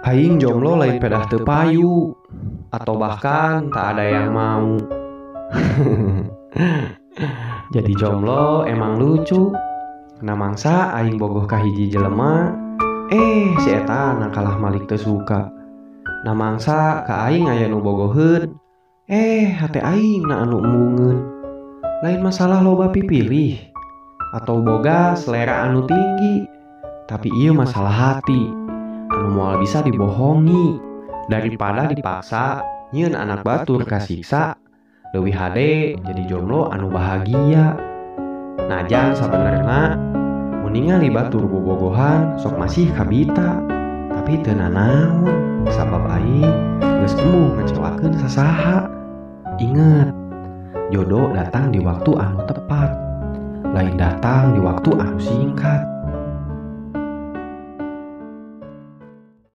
Aing jomblo lain pedah teu payu atau bahkan tak ada yang mau. Jadi jomblo emang lucu. Nah mangsa aing bogoh ka hiji jelema, si eta na kalah malik teu suka. Nah mangsa ka aing aya nu bogoheun, hate aing na anu embungeun. Lain masalah loba pipilih atau boga selera anu tinggi, tapi ieu masalah hati anu moal bisa dibohongi. Daripada dipaksa nyieun anak batur kasiksa, leuwih hade jadi jomblo anu bahagia. Najan sabenerna mun ningali batur bobogohan sok masih kabita, tapi teu nanaon sabab aing geus embung ngecewakeun sasaha. Ingat, jodoh datang di waktu anu tepat, lain datang di waktu anu singkat.